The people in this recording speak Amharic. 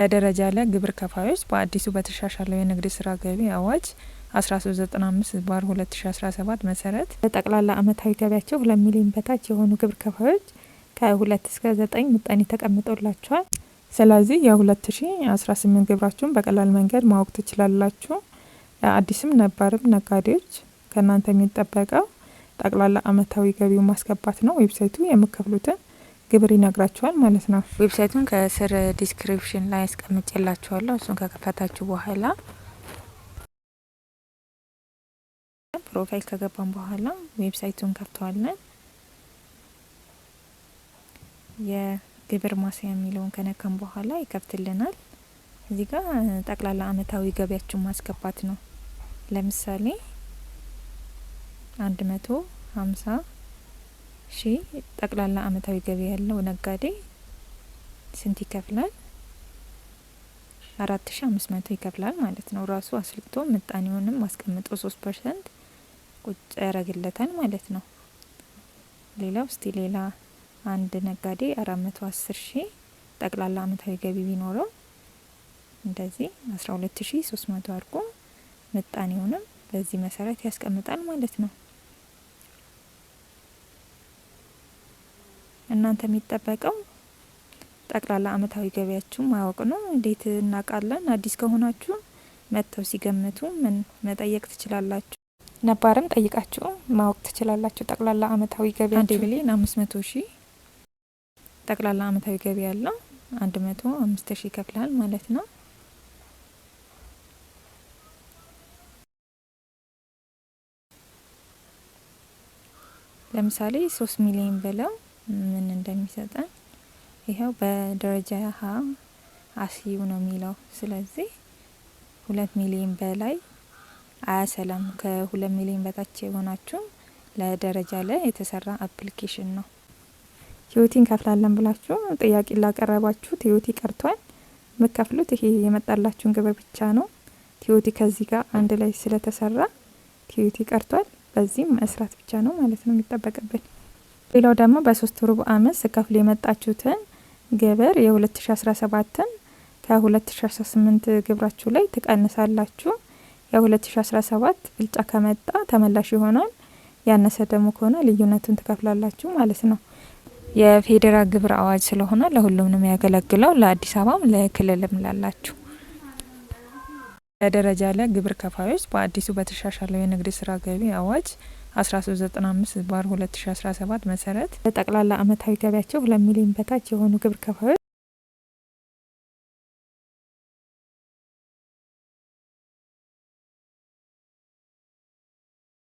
ለደረጃ ለ ግብር ከፋዮች በአዲሱ በተሻሻለው የንግድ ስራ ገቢ አዋጅ 1395/2017 መሰረት ጠቅላላ አመታዊ ገቢያቸው 2 ሚሊዮን በታች የሆኑ ግብር ከፋዮች ከ2 እስከ 9 ምጣኔ ተቀምጦላቸዋል። ስለዚህ የ2018 ግብራችሁን በቀላል መንገድ ማወቅ ትችላላችሁ። አዲስም ነባርም ነጋዴዎች ከእናንተ የሚጠበቀው ጠቅላላ አመታዊ ገቢውን ማስገባት ነው። Website ኡ የምከፍሉትን ግብር ይነግራችኋል ማለት ነው። Website ኡን ከስር description ላይ አስቀምጬላችኋለሁ። እሱን ከከፈታችሁ በኋላ profile ከገባን በኋላ website ኡን ከፍተዋለን። የግብር ማስያ የሚለውን ከነካን በኋላ ይከፍትልናል። እዚህ ጋር ጠቅላላ አመታዊ ገቢያችሁን ማስገባት ነው። ለምሳሌ 150,000 ጠቅላላ አመታዊ ገቢ ያለው ነጋዴ ስንት ይከፍላል? 4500 ይከፍላል ማለት ነው። ራሱ አስልቶ ምጣኔውንም አስቀምጦ 3% ቁጭ ያደርግለታል ማለት ነው። ሌላው እስቲ ሌላ አንድ ነጋዴ 410,000 ጠቅላላ አመታዊ ገቢ ቢኖረው እንደዚህ 12,300 አድርጎ ምጣኔውንም በዚህ መሰረት ያስቀምጣል ማለት ነው። እናንተ የሚጠበቀው ጠቅላላ አመታዊ ገቢያችሁ ማወቅ ነው። እንዴት እናውቃለን? አዲስ ከሆናችሁ መጥተው ሲገምቱ ምን መጠየቅ ትችላላችሁ። ነባርም ጠይቃችሁ ማወቅ ትችላላችሁ። ጠቅላላ አመታዊ ገቢ 1 ሚሊዮን 500,000 ጠቅላላ አመታዊ ገቢ ያለው 105,000 ይከፍላል ማለት ነው። ለምሳሌ 3 ሚሊዮን ብለው ምን እንደሚሰጠን ይኸው በደረጃ ሀ አስዩ ነው የሚለው። ስለዚህ 2 ሚሊዮን በላይ አያሰላም። ከ2 ሚሊዮን በታች የሆናችሁ ለደረጃ ለ የተሰራ application ነው። TOT እንከፍላለን ብላችሁ ጥያቄ ላቀረባችሁ TOT ቀርቷል። የምከፍሉት ይሄ የመጣላችሁን ግብር ብቻ ነው። TOT ከዚህ ጋር አንድ ላይ ስለተሰራ TOT ቀርቷል። በዚህም መስራት ብቻ ነው ማለት ነው የሚጠበቅብን። ሌላው ደግሞ በ3 ሩብ አመት ስከፍሉ የመጣችሁትን ግብር የ2017ን ከ2018 ግብራችሁ ላይ ትቀንሳላችሁ። የ2017 ብልጫ ከመጣ ተመላሽ ይሆናል። ያነሰ ደግሞ ከሆነ ልዩነቱን ትከፍላላችሁ ማለት ነው። የፌዴራል ግብር አዋጅ ስለሆነ ለሁሉም ነው የሚያገለግለው፣ ለአዲስ አበባም ለክልልም ላላችሁ። ለደረጃ ለ ግብር ከፋዮች በአዲሱ በተሻሻለው የንግድ ስራ ገቢ አዋጅ 1395/2017 መሰረት ጠቅላላ አመታዊ ገቢያቸው 2 ሚሊዮን በታች የሆኑ ግብር ከፋዮች